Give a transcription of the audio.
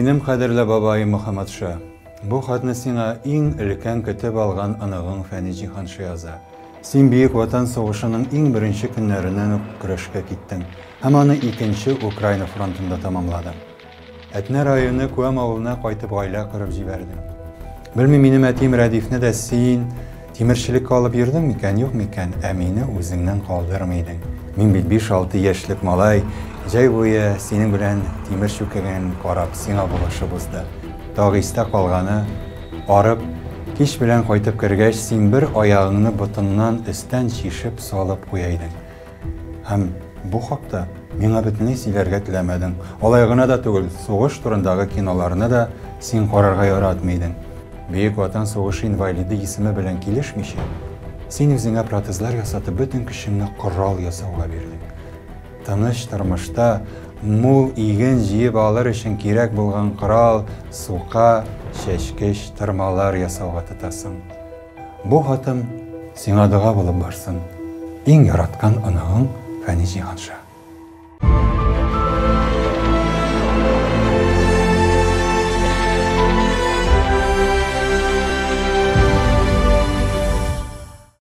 Минем кадерле бабаем Мөхәммәтша, бу хатны сиңа иң өлкән көтеп алган оныгың Фәни Җиһанша яза. Син Бөек Ватан сугышының иң беренче көннәреннән үк көрәшкә киттең һәм аны икенче Украина фронтында тәмамладың. Әтнә районы Күәм авылына кайтып гаилә корып җибәрдең. Белмим, минем әтием Рәдифне дә син тимерчелеккә алып йөрдең микән, юк микән, ә мине үзеңнән калдырмый идең. Мин бит 5-6 яшьлек малай, җәй буе синең белән тимер чүкеген карап, сиңа булышып узды. Тагы истә калганы, арып, кич белән кайтып кергәч, син бер аягыңны ботыннан өстән чишеп салып куя идең. Һәм бу хакта миңа бөтенләй сөйләргә теләмәдең. Алай гына да түгел, сугыш турындагы киноларны да син карарга яратмый идең. Бөек Ватан сугышы инвалиды исеме белән килешмичә, син үзеңә протезлар ясатып, бөтен көчеңне корал ясауга бирдең. Тыныч тормышта мул иген җыеп алыр өчен кирәк булган корал, сука, чәчкеч, тырмалар ясауга тотасың. Бу хатым сиңа дога булып барсын. Иң яраткан оныгың Фәни Җиһанша.